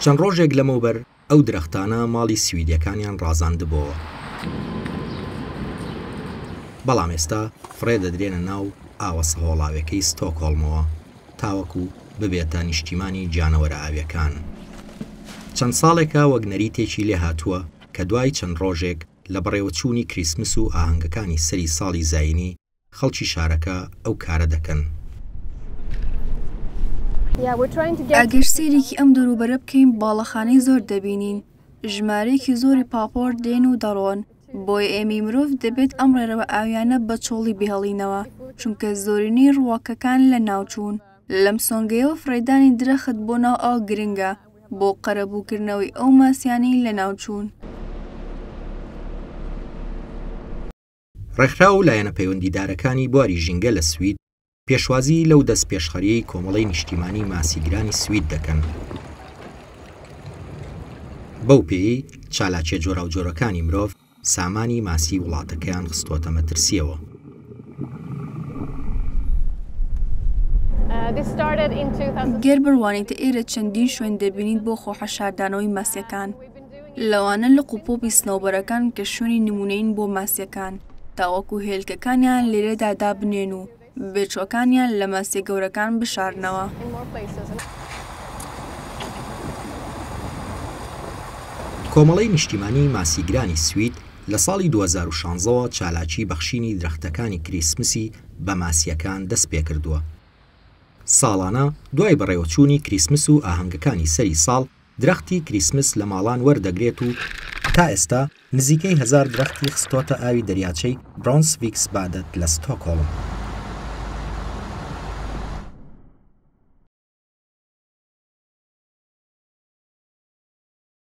چەند ڕۆژێک لەمەوبەر ئەو درەختانە ماڵی سویدیەکانیان ڕازاندبۆوە. بەڵام ئێستا فڕێ دەدرێنە ناو ئاوە سەهۆڵاوێکەی ستۆکهۆڵمەوە تاوەکو ببێتە نیشتیمانی گیانەوەرە ئاویەکان. چەند ساڵێکە وەک نەریتێکی لێهاتووە کە دوای چەند ڕۆژێک لە بەڕێوەچوونی کریسمس و ئاهەنگەکانی سەری ساڵی زایینی خەڵکی شارەکە ئەو کارە دەکەن. ئەگەر سەیرێکی ئەم دەوروبەرە بکەین باڵەخانەی زۆر دەبینین، ژمارەیەکی زۆری پاپۆر دێن و دەڕۆن، بۆیە ئێمەی مرۆڤ دەبێت ئەم ڕێڕەوە ئاوییانە بە چۆڵی بهێڵینەوە، چونکە زۆرینەی ڕووەکەکان لەناوچوون. لەم سۆنگەیەوە فڕێدانی درەخت بۆ ناو ئاو گرنگە بۆ قەرەبووکردنەوەی ئەو ماسیانەی لەناوچوون. ڕێکخراو و لایەنە پەیوەندیدارەکانی بواری ژینگە لە سوید پێشوازی لەو دەستپێشخەرییەی کۆمەڵەی نیشتیمانی ماسیگرانی سوید دەکەن، بەو پێیەی چالاکییە جۆراوجۆرەکانی مرۆڤ سامانی ماسیی وڵاتەکەیان خستووەتە مەترسییەوە. گەر بڕوانیتە ئێرە چەندین شوێن دەبینیت بۆ خۆحەشاردانەوەی ماسییەکان. لەوانە لق و پۆپی سنەوبەرەکان کە شوێنی نموونەیین بۆ ماسییەکان، تاوەکو هێلکەکانیان لێرەدا دابنێن و بێچووەکانیان لە ماسییە گەورەکان بشارنەوە. کۆمەڵەی نیشتیمانیی ماسیگرانی سوید لە ساڵی 2016 ەوە چالاکیی بەخشینی درەختەکانی کریسمسی بە ماسییەکان دەستپێکردووە. ساڵانە دوای بەڕێوەچوونی کریسمس و ئاهەنگەکانی سەری ساڵ، درەختی کریسمس لە ماڵان وەردەگرێت و تا ئێستا نزیکەی هەزار درەختی خستۆتە ئاوی دەریاچەی برۆنسڤیکسبادەت لە ستۆکهۆڵم.